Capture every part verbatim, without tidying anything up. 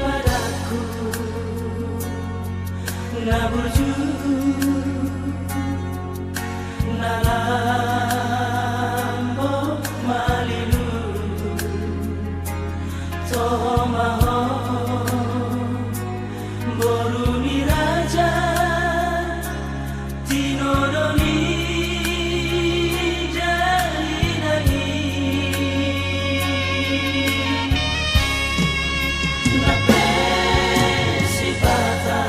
Padanku na burju, na lambok malilu, toho ma ho boru ni raja, tinodo ni dalina i. Nang pe sipata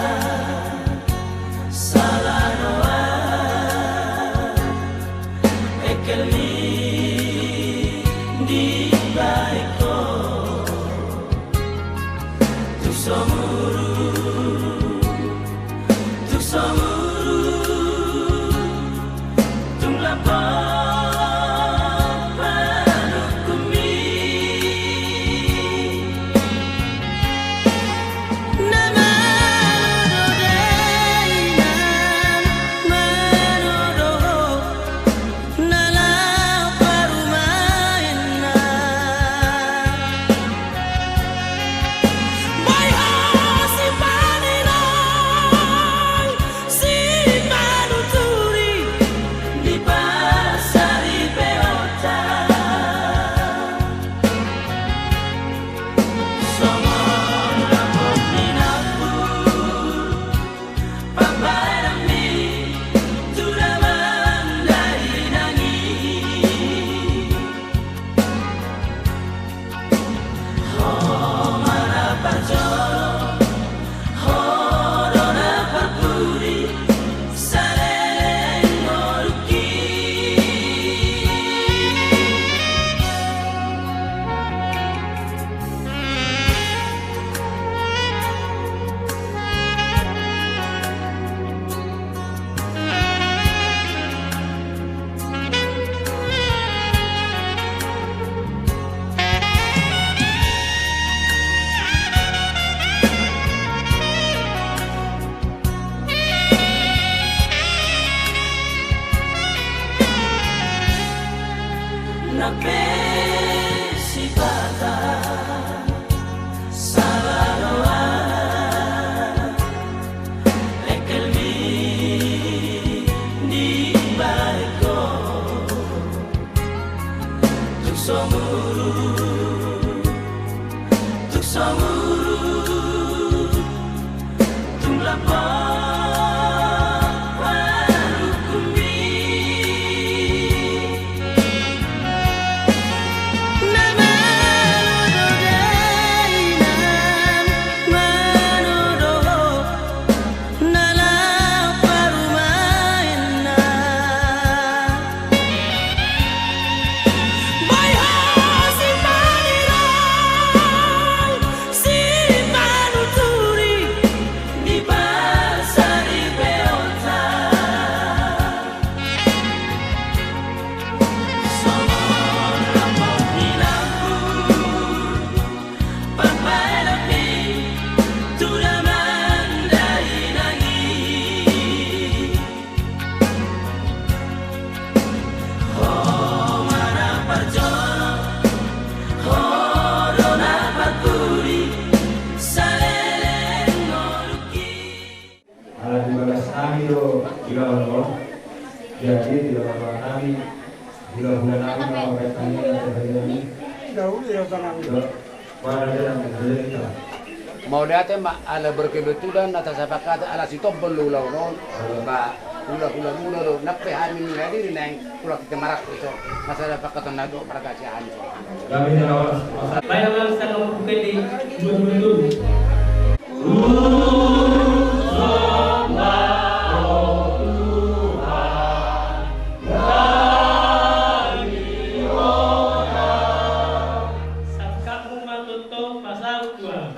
sala do au, engkelmi dibaen ho. Tung so muru, tung so muru, tung lambok panungkunmi. Na malo do dainang manodohon, na laho parumaenna. Boi ho sipaninang, sipanuturi di pasaripeonta. Songon lambok ni nampur pambahenanmi tu damang dainang i. Ho ma na parjolo, ho do na parpudi saleleng ngolungki. Nang pe sipata sala do au, engkelmi dibaen ho. Tung so muru, tung so muru, tung lambok panungkunmi. Na malo do dainang manodohon, na laho parumaenna. Boi ho sipaninang, sipanuturi di pasaripeonta. Songon lambok ni nampur pambahenanmi tu damang dainang i. Ho ma na parjolo, ho do na parpudi saleleng ngolungki. Ala di bagas nami do ulaon on. Jadi di bagas nami, hula-hula nami, na mangkatai nami, na terhadap nami. Dahulu ya tangan. Do. Mauliate ma ala berkebetulan na tasapakati ala sitombol do ulaon on. Ba hula-hula muna do nang pe hami ni hadiri naeng hula kita marak iso. Masalah pakatan na do marga si hami. Bayangan sangat mungkin di betul-betul. Sangkapmu ma tongtong pasaut tua.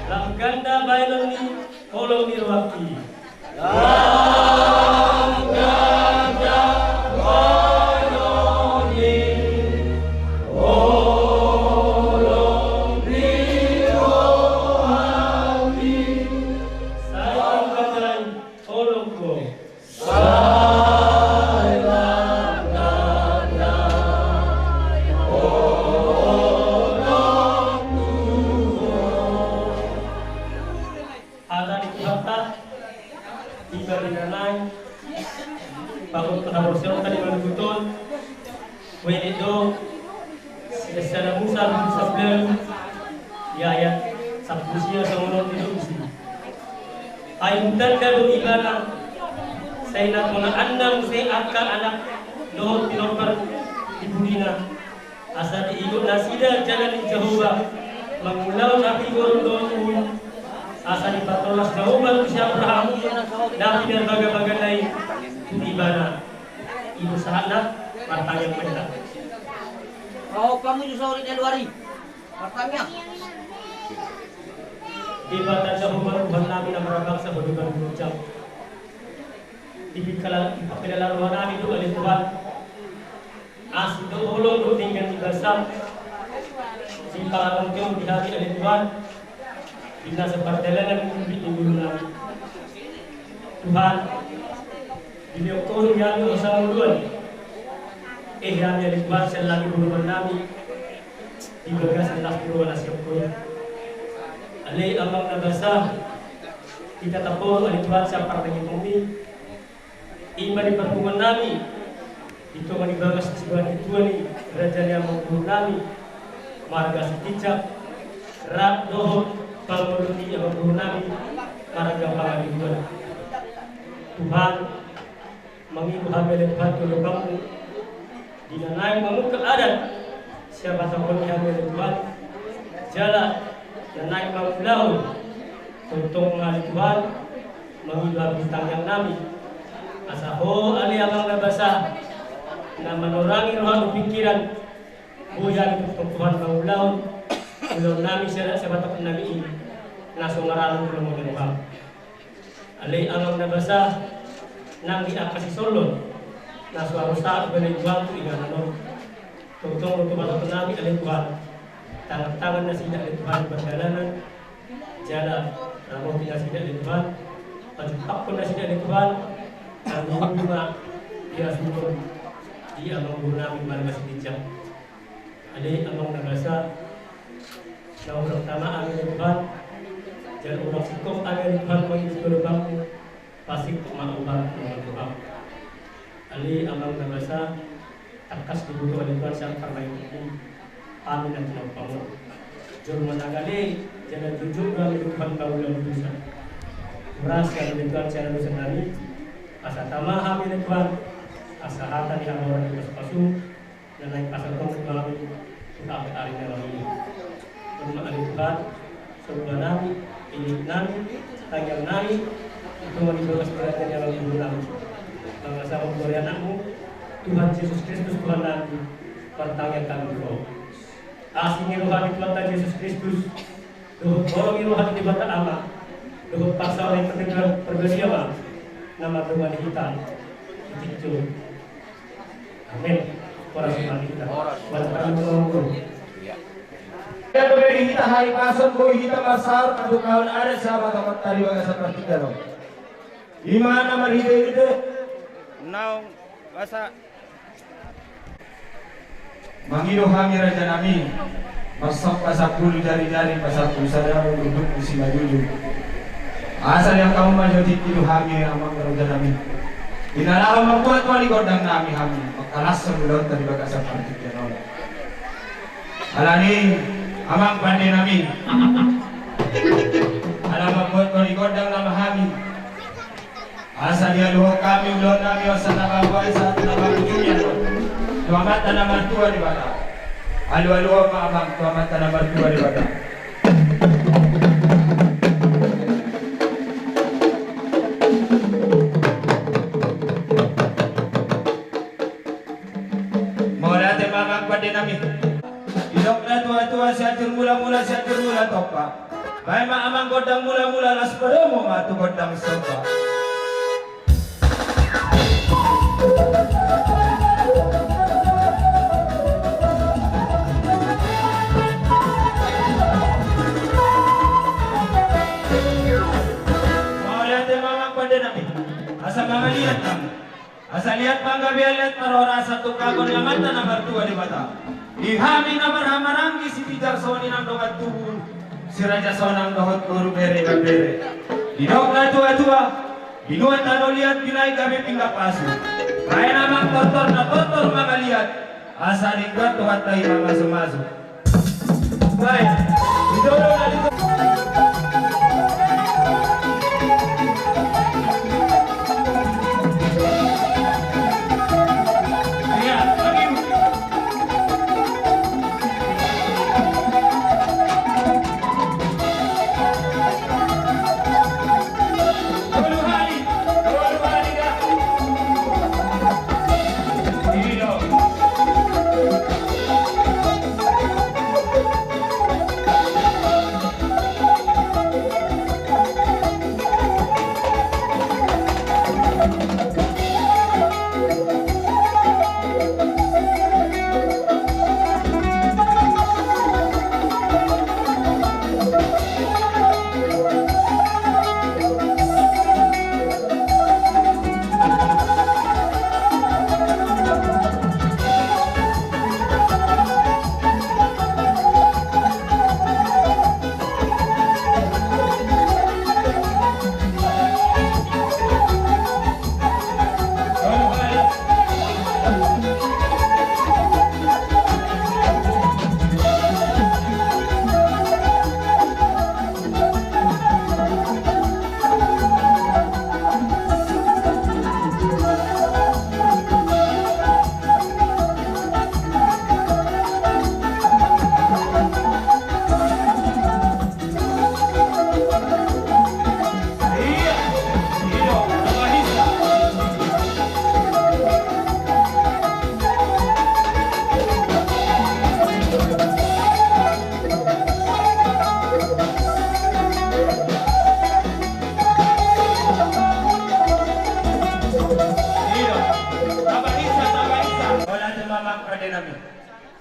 Lam ganda baenon ni holong ni rohangki. Iba di na naeng paboto haporseaonta di manubuton. Wene do sian Sada Musa bindu sampulu ualu di ayat sampulu sia songon on didok disi. Ai hutanda do ibana, sai na ponaanna muse angka anak dohot pinompar di pudina. Asa diingot nasida jala ni Jahowa mangulahon hapigoron dohot uhum, asa dipatolhas Jahowa tu si Abraham na pinarbagabaga na i tu ibana. I do sahatna. Martangiang ma hita. Roha pamuju saotik na luar i. Martangiang. Debata Jahowa Tuhan nami na marhabangsa, Ho do na ginjang. Dipingkala, dipingkala roha nami do ale Tuhan. Asi do holong do denggan ni basa. Dipangabangke Ho di hami ale Tuhan. Di na sapardalanan ni ngolu nami. Tuhan, dilehon Ho do hami hangoluan. Ehe hami ale Tuhan, sian lami bolongan nami. Di bagasan las ni roha na sian Ho i. Ale Amang na basa, hita tapohon ale Tuhan sian parmangiton i. I ma di parpunguan nami, di tonga ni bagas ni sibahen ni tua ni raja ni amangboru nami, marga Sitinjak, rap dohot parboru ni amangboru nami, marga Pangaribuan. Tuhan, mangido hami ale Tuhan tu adopanmu, di na naeng mamungka adat sian batasongon i hami ale Tuhan, jala na naeng mangulahon, tongtong ma ale Tuhan, mangido hami di tangiang nami. Asa Ho ale Amang na basa, na manorangi roha dohot pingkiran, boi hami tongtong Tuhan mangulahon ulaon nami sian batasongon nami i, na so maralo tu lomo ni roham. Ale Amang na basa, nang di angka sisolhot na so harosahan tu inganan on. Tongtong do tu batasongon nami ale Tuhan. Tangan-tangan nasida ale Tuhan di pardalanan. Jala ramoti nasida ale Tuhan. Pajumpangkon nasida ale Tuhan. Tarlumobi ma di hasuhuton di amangboru nami marga Sitinjak. Ale Amang na basa, na hurang tama hami ale Tuhan, jala hurang singkop hami ale Tuhan mangido tu adopanmu, pasingkop ma hami ale Tuhan. Ale Amang na basa, tangkas diboto ale Tuhan sian parmangiton i, hami na tinompangmu. Jolma na gale, jala jujur do hami ale Tuhan mangulahon dosa. Huras hami ale Tuhan sian dosa nami, asa tama hami ale Tuhan, asa hata ni hamoraon na pasupasu, na naeng pasahathon tu hami tu ari na ro i. Tongtong ma ale Tuhan, somba nami, ingot nami, tangiang nami, di tonga ni bagas ni raja ni amangboru nami. Mangasahon tu ari anakmu, Tuhan Jesus Kristus Tuhan nami, martangiang hami tu Ho. Asi ni roha ni Tuhanta Jesus Kristus, dohot holong ni roha ni Debata Ama, dohot parsaoran ni Tondi Parbadia ma na mandongani hita di tingki on. Amen. Horas ma di hita. Horas. Baca parlinggoman. Iya. Ia dope di hita hahipason, boi hita marsaor mandok hahon adat sian batasongonta di bagasan partingkian on. I ma na marhitehite naung basa. Mangido hami raja nami, marsomba sampulu jarijari, pasampulu sada unduk ni simanjujung. Asa diangka hamu ma jo tingki tu hami amang raja nami. Di na laho mambuat wali gondang nami hami, mangkalashon ulaonta di bagasan partingkian on. Alani amang pande nami, ala mambuat wali gondang nama hami. Asa dialuhon hami ulaon nami on sahat na baboa i sahat na bujur i, tu Amanta na martua Debata. Alualuhon ma amang tu Amanta na martua Debata. Mauliate ma amang pande nami. Didok natuatua, Sianjur Mulamula, Sianjur Mula Tompa. Baen ma amang gondang mulamula, laos padomu ma tu gondang somba. Mauliate ma amang pande nami. Asa mangaliat hamu. Asa liat ma anggabean, liat ma roha, asa tungkagon ni Amanta na martua Debata. Di hami na marhahamaranggi, Sitinjak songon i nang dongan tubu, Siraja Sonang dohot boru, bere, ibebere. Didok natuatua, Pinuat tano liat, binahen gabe pinggan pasu. Bahen amang tortor na tortor mangaliat, asa denggan Tuhanta i mamasumasu. Bahen, di jolo na di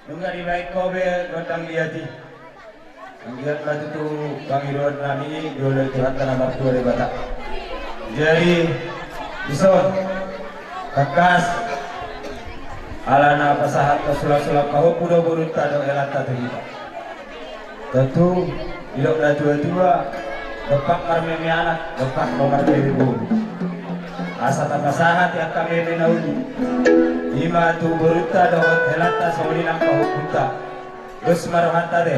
Nunga dibaen ho be gondang liat i. Anggiat ma tutu pangidoan nami dioloi Tuhanta na martua Debata. Jadi dison, tangkas ala na pasahat na sulangsulang pahompu do borunta dohot helanta tu hita. Tontu didok na tuatua, dompak marmeme anak, dompak do marmeme boru. Asa tapasahat i angka meme na uli, i ma tu borunta dohot helanta songon i nang pahompunta. Dos ma rohanta ate.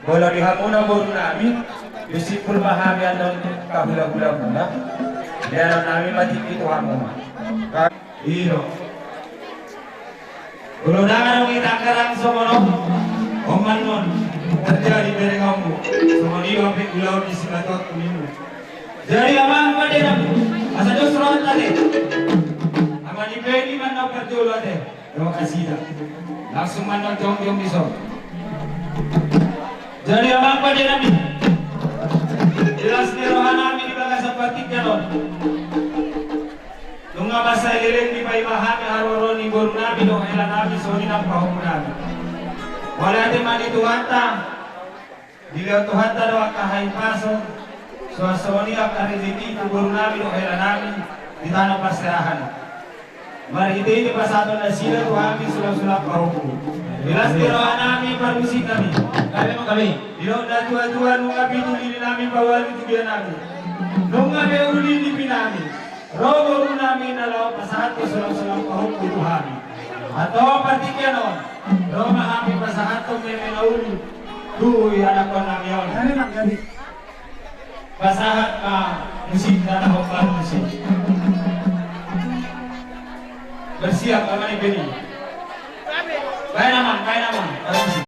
Molo di hamuna boru nami, disimpul ma hami annon angka hulahula muna. Di annon nami ma tingki tu hamu ma. I do. Molo ndang adong hita angka rang songon on, on ma annon terjadi berengonmu. Songon i do hape ulaon ni simatuak tu nimu. Jadi amang pande nami, asa dos rohanta ate. Amang i pe i ma annon parjolo ate. Dohot nasida. Langsung ma annon jongjong dison. Jadi amang pande nami, di las ni roha nami di bagasan partingkian on, nunga mansai leleng dipaima hami haroron ni boru nami dohot hela nami songon i nang pahompu nami. Mauliate ma di Tuhanta. Dilehon Tuhanta do angka hahipason, songon i angka rejeki tu boru nami dohot hela nami di tano parserahan. Marhite i dipasahaton nasida tu hami sulangsulang pahompu. Di las ni roha nami parmusik nami. Gabe ma gabe. Didok na tuatua, nunga pitu lili nami paualu tu bia nami. Nunga be uli nipi nami. Ro boru nami na laho pasahathon sulangsulang pahompu tu hami. Antong partingkian on, ro ma hami pasahathon meme na uli tu ianakhon nami on. Pasahat ma musik na hombar musik. Bersiap amang i pe i. Baen amang.